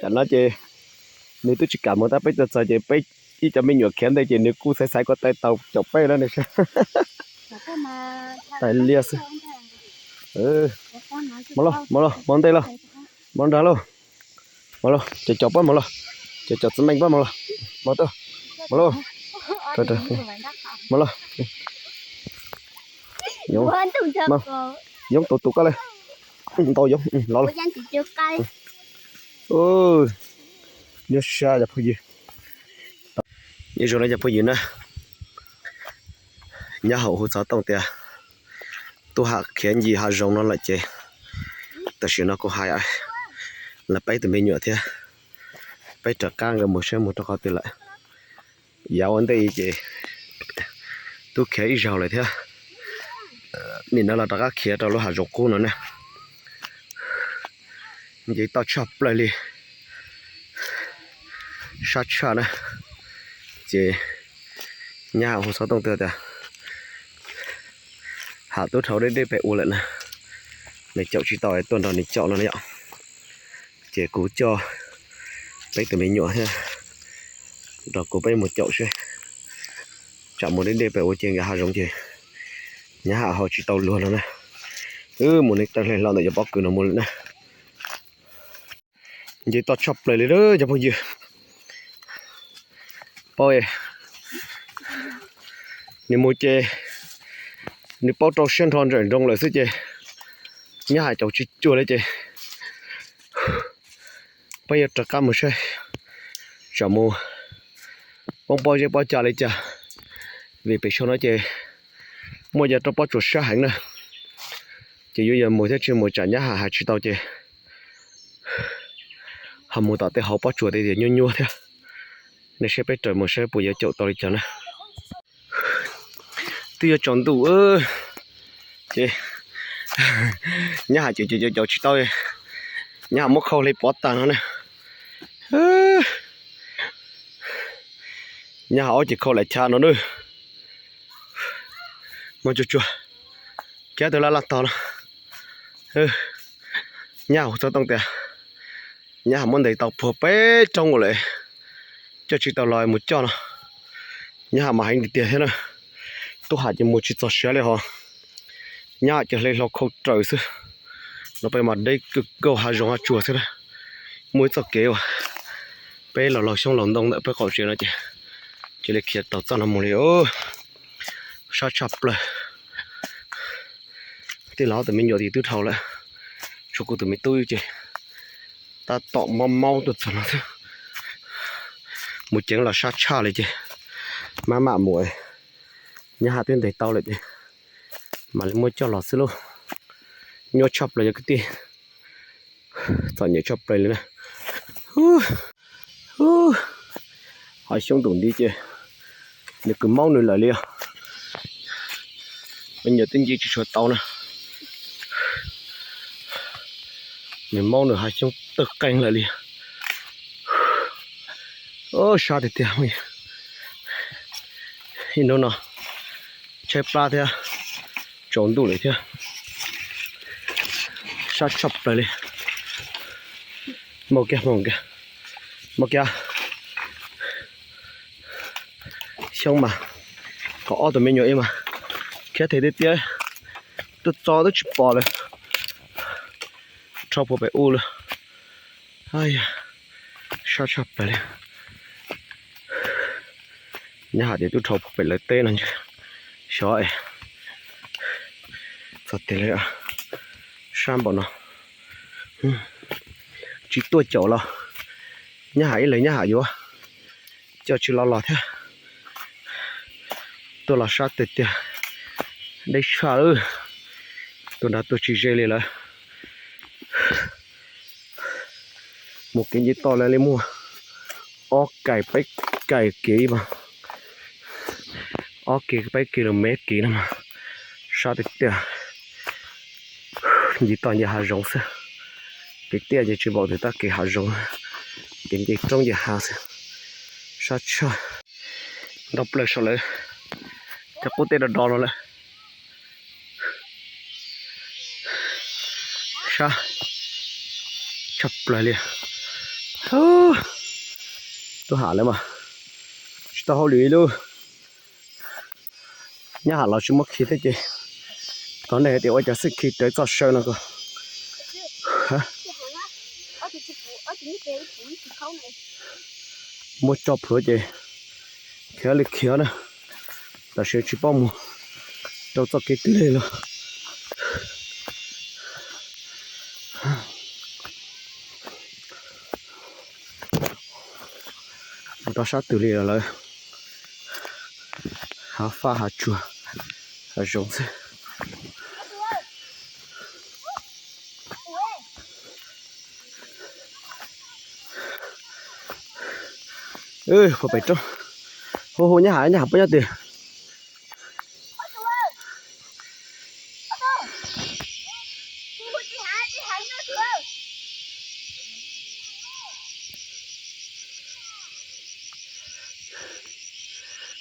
Tam no ces nws twb tsis kam mus tab peb tuaj txog ces peb ib cov me nyuam khiav ntej ces nws kuj xaiv xaiv ko taw tau caum peb na nws. Tais liaj xwb. Mus lauj, mus lauj, mus ntej lauj, mus nrag lauj. Mus lauj, ces caum pab mus lauj, ces caum txiv meej pab mus lauj. Mus tuaj, mus lauj, mus lauj. Yoob tus tus koj le, ntau yoob los lauj. Nyob sab cov phooj ywg, nyob zoo na cov phooj ywg na. Nyob hauv hu xov tooj tias tub ham khiav ncig hav zoov no lawm ces tam sim no kuv hais lawv peb tus me nyuam thiab peb rov qab nkawd mus saib mus rau qhov twg lawm. Yav ua ntej ces tub khiav ib zaug lawm thiab, nim no los rov qab khiav rau lub hav zoov qub no na. Nce toj tshaj plaws li, sab tshaj na. Ces nyab ham hu xov tooj tias ham tub dhau deb deb pem ua lawm na, nws caum tsis tau tuaj nrog nws caum no na yom. Ces kuv coj peb tus me nyuam thiab nrog kuv peb mus caum seb, tsam mus deb deb pem ua ces nkawd hav zoov ces nyab ham ho tsis tau luag no na. Wb mus nws taw hle hlo ntawm cov pob kws no mus lawm na. Nce toj tshaj plaws li cov phooj ywg. Paub, nws mus ces nws paub rau siab nrho nrawm nroos lawm xwb ces nyab ham caum tsis cuag li ces peb yuav rov qab mus saib tsam mus poob pob zeb pob cag li cas, vim pem saum no ces muaj cov roob pob tsuas sab heev na. Ces yuav yog mus thiab tsis mus tsam nyab ham hais tsis tau ces ho mus tom tej hauv pob tsuas tej nyuaj nyuaj thiab. Nej saib peb raws mus saib puas yuav caum tau li cas na. Twb yuav tsaus ntuj ces nyab ham caum caum caum tsis tau, nyab ham muab khau hle pov tag no na. Nyab ham ob ces khau lam chav no na. Mus tsuag tsuag, kiab tus laj laj tog no. Nyab ham hu xov tooj tias nyab ham muab ntes tau puag peb roob ua lawm, coj tsis tau los mus coj no. Nyab ham mas heev tiag tiag thiab na. Tub ham ces mus tsis txog siav li hos. Nyab ham ces hle hlau khau raws xwb. No peb mas deb kawg nkaus hav zoov hav tsuag xwb na. Muaj ib txoj kev uas peb los laug xyoob laug ntoo ntawm peb qaum tsev no ces cia li khiav tau txoj no mus li. Sab tshaj plaws. Tij laug ob tus me nyuam ces twb dhau lawm, tshuav kuv tus me tub ces tab tom mob mob tuaj txog no xwb. Mus ceev los sab tshaj li ces maj mam mus, nyab ham twb ntes tau lawm ces mam li muab coj los xwb lauj. Nyuaj tshaj plaws cov kwv tij, txom nyem tshaj plaws li na. Hav xyoob ntum nti ces nws kws maub nws lawm li os. Me nyuam twb nce tsis tshua tau na, nws maub nws hav xyoob tawg qees lawm li. Sab tiag tiag. Ib hnub no tshaib plab thiab, tsaus ntuj lawm thiab, sab tshaj plaws li. Maub kiag, maub kiag, maub kiag. Xyoob mas, kom ob tug me nyuam ib mas khiav them tiag tiag, tuaj txog twb tsis pom lawm, rho puag pem u lawm. Sab tshaj plaws li. Nyab ham tias twb rho puag pem lawv teb no, xyov es txog tiag li. Sab npaum no, tsis tuaj caum los nyab ham ib leeg nyab ham yuav coj tsis los los thiab. Tuaj los sab tiag tiag, deb tshaj lawm. Tuaj nrad tuaj tsis ze li lawm. Mus kev nce toj lawv li muaj ob kais peb kais kev mas, ob kis peb kis lus mev kis no mas, sab tiag tiag. Nce toj nce hav zoov xwb, kev tiaj ces tsis npaum tus tab kev hav zoov, kev nce roob nce hav xwb, sab tshaj. Nto plaws saum lawv cov qub teb do do no lawm. Sab tshaj plaws li. Tuaj ham lawm mas tsis tau hauj lwm ib lub. Nyab ham los tsis muab khi thiab ces, tau nej hais tias ua cas xwb khi rawv txoj saw no ko. Muab tso plhuav ces khiav li khiav na, tam sim tsis paub mus rau txoj kev twg li los. Mus rau sab twg li los lawm, hav faj hav tsuag, hav zoov xwb. Puag pem roob, hu hu nyab ham, nyab ham puab nyob twg?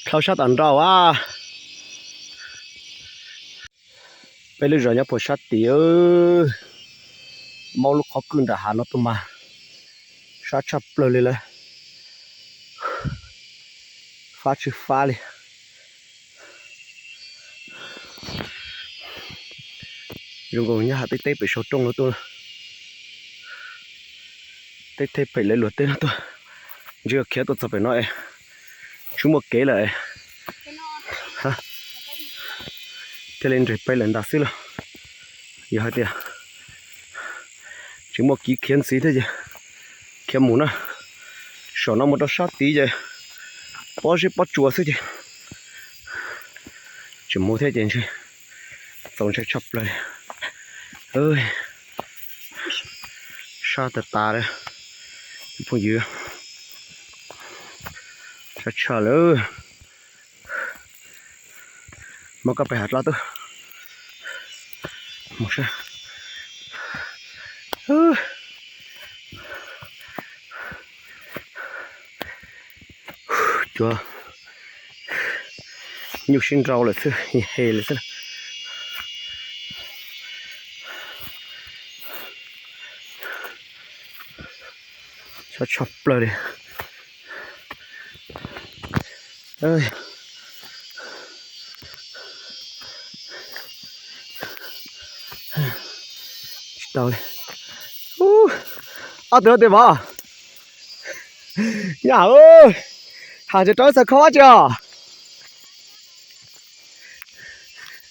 Dhau sab tom nrau a. Peb lub zos nyob puag sab tid, maub lub qhov kwj nram hav no tuaj mas sab tshaj plaws li lawm. Fab tsis fab li. Zoo nkaus nyob hauv tej teb pem saum roob no tuaj, tej teb pem lawv luag teb no tuaj. Ntshe khiav tuaj txog pem no es tsis muaj kev lawm, thiaj li nres peb lawm ntag xwb los. Yog hais tias tsis muaj kev khiav ntxiv thiab ces khiav mus na, saum no mus rau sab tid ces pob zeb pob tsuas xwb ces tsis mus thiab ces ntshe txaus ntshai tshaj plaws li. Sab tas tas li phooj ywg, sab tshaj lawm. Muab koj pem hav dlawb tuaj. Mus sab. Cua nyuj sib nrau lawm xwb, he lawm xwb. Sab tshaj plaws li. Tsis tau li. Ob tug no tes vov. Nyab ham, ham tsis rau xav khob tsi os.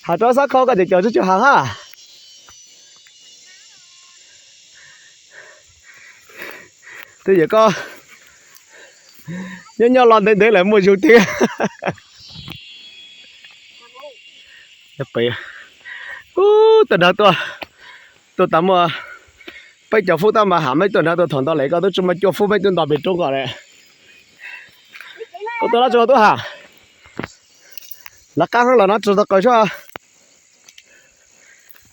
Ham rau xav khob koj ces cov tsis tshua ham hab. Twb yog koj nyob nyob los ntev ntev lawm muaj zug tiag. Pem, ub, tuaj nrad tuaj, tuaj tas muaj peb caug feeb tab mas ham, meb tuaj nrad tuaj thaum ntau lawm koj twb tsis muaj cuaj feeb meb twb nto pem roob ko lawm. Koj tuaj dab tsi tuaj ham? Lawv qab hlob los no tsis tau qaws sab.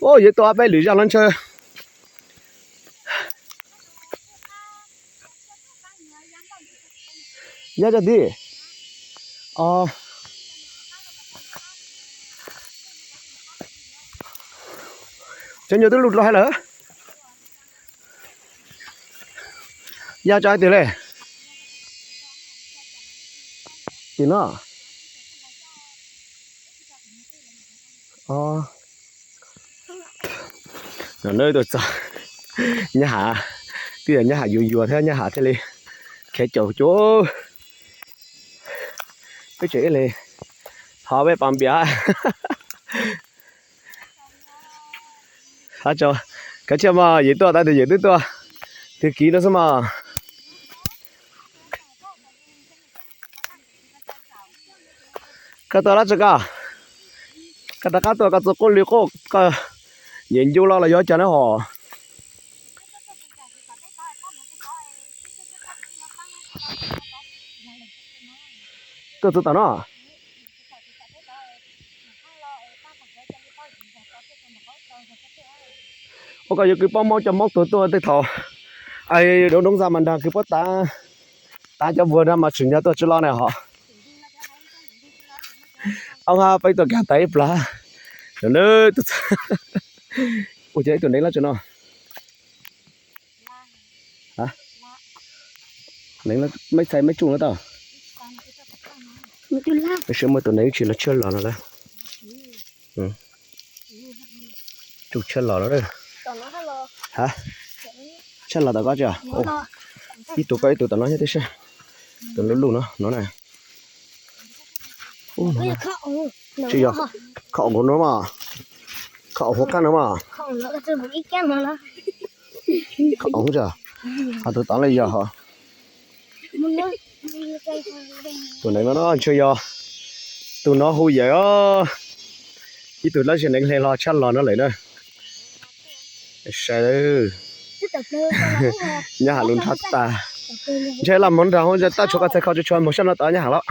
Ub, yuav tuaj ob peb lwm zaj no ntshe. Nyob cov tib. Cov nyuag twb lug dlua hais lawm. Ya tso hais tiag li. Tim no. Neb tuaj txog Nyab Ham, twb yog Nyab Ham yuav yuav thiab Nyab Ham thiaj li khiav caum cuag. Peb tseem ib leeg thov peb pas npias. Kav tsij mas, yawm tuaj tas twg yawm twb tuaj, twg kiv no xwb mas. Koj tuaj dab tsi koj? Koj rov qab tuaj koj txua quaj li quaj koj, nyiam ncu los los yuav cas na hos. Tuaj txog tom no. Ua koj yuav kwv pob maub coj maub tuag tuaj tej thaum, a, doob doob za mas nrog kwv pob tav, tav cov vuag nrog mas tseem nyob tuaj tsis los ne hos. Au ha, peb tuaj kiag tas ib plag. Ua cas ib tug deev lab tso no. Neev meb txhais meb tsuj no tau. Tab sis muaj tus neev tsis los tshiab los no lawm. Tsuj tshiab los no. Ha, tshiab los tom koj tsis? Ib tug koj ib tug tom no nyob tib si. Tus luj luj no no na. Tsis yog, kho nkaus no mas, kho hauv qab no mas. Kho ntsa, ho tus tod li yog ho. Tus neev no no ntshe yog tus no hu yawm os. Ib tug dab tsi neev hle hlo tshab los no lawm na. Sai, nyob has lus nrhab tas. Ntshe los mov nrag hauv ntshe tab tshuav koj txhais kho tsuag tsuag mov sab no tod nyob has los.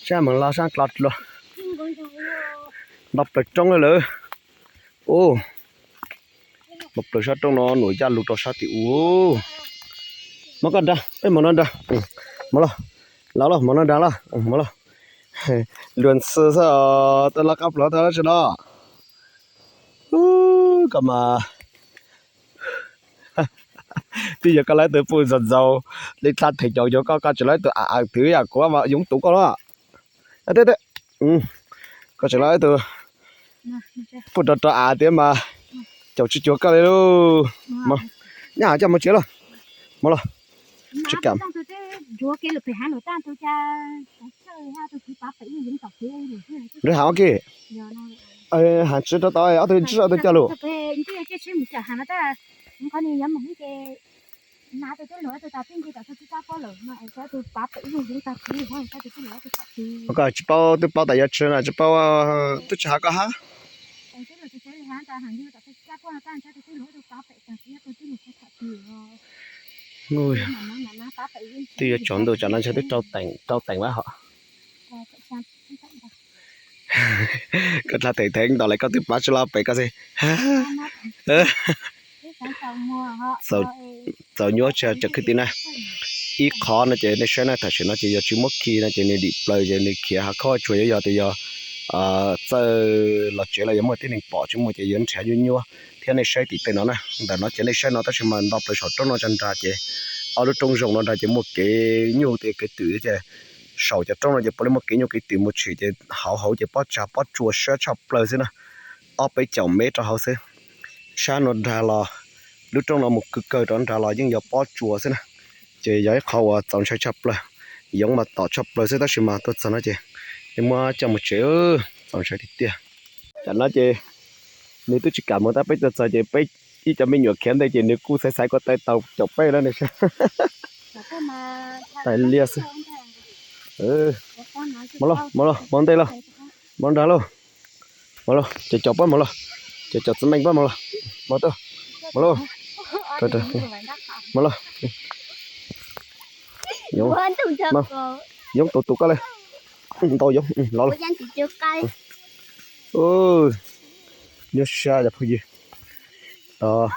Sab meem los sab dlua. Nto plaws roob lawm. Ub, nto plaws sab roob no nuam yaj lug rau sab tim ub. Mov koj nrag, peb mov no nrag. Mov los, los los mov no nrag los, mov los. Luag ntxhi xwb os, tau loj qab plaws tau loj tsis los. Koj mas, twb yog koj lawv tus pum ntxaug ntxaug, li txhaj theem caum yuav koj, koj tsis lawv tus av twv yam kuv mas yoov tus koj los. Koj tsis lawv tus pum rau rau av tias mas caum tsis cuag koj li lauj. Nyob has coj mus tsev los, mus los. Tsis kam. Nrog hav ua ke. Has tsis rau tod, ob tug tsis rau tod coj lus. Koj tsis paub, twb paub tas yuav tsis no tsis paub, twb tsis has koj hab. Twb yuav tsaus ntuj tsam no ntshe twb rau teem, rau teem lawm hos. Koj dlha teem thev ntau lawm koj twb pav tsis los pem koj xwb. Txaus nyuaj tsis tseem kwv tij na. Ib qho no ces nej saib na, tam sim no ces yog tsis muab khi no ces nws dim plaws ces nws khiav hav khob tsuag, yuav yog tias yog txawj los tsev los yog muaj tib neeg pom tsis muaj ces yuav nrhiav nyuaj nyuaj thiab. Nej saib tim tej no na, ntawm no ces nej saib no tab sis mas nto plaws saum roob no tsa nrag ces ob lub roob zoo no nrag ces muaj kev nyuj kev twm ces saum cov roob no ces puav leej muaj kev nyuj kev twm mus tshwm ces hauv hauv ces pob tsag pob tsuas siab tshaj plaws xwb na. Ob peb caum mev rau hauv xwb. Sab no nrag los, lub roob no mus kawg kawg rau nrag los yeej yog pob tsuas xwb na. Ces yog ib qhov uas txaus ntshai tshaj plaws, yoov mas tom tshaj plaws xwb tab sis mas tuaj txog no ces nej muab coj mus tsev, txaus ntshai tiag tiag. Tam no ces nws twb tsis kam mus tab peb tuaj txog ces peb ib cov me nyuam khiav ntej ces nws kuj xaiv xaiv ko taw tau caum peb lawm nws. Tais liaj xwb. Mus lauj, mus lauj, mus ntej lauj, mus nrag lauj. Mus lauj, ces caum pab mus lauj, ces caum txiv meej pab mus lauj, mus tau, mus lauj, mus lauj. Yoov tus tus koj li, ntau yoov los lauj. Nyob sab cov phooj ywg,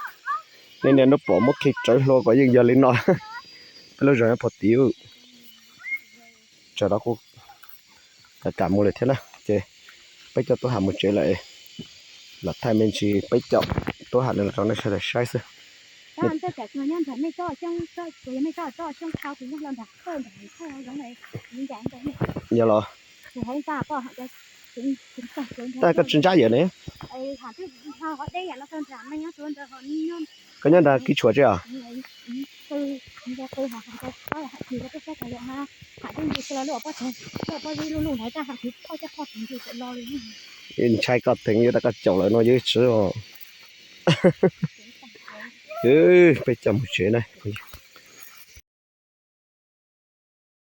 nej niaj hnub pom muab khi tsawv hlua kom yeej yog li no. Peb lub zos nyob puag tid. Tsam no kuj kam mus lawm thiab na ces peb coj Tub Ham mus tsev lawm. Los thaij me ntsis peb caum Tub Ham no rau nej sawv daws saib xwb. Yog los, tab koj tsis ntsab yawm ne. Koj nyob nrad kib tshuam tsi os? Ntshai koj theem yuav tau koj caum lawm no yeej tsis. Peb coj mus tsev na.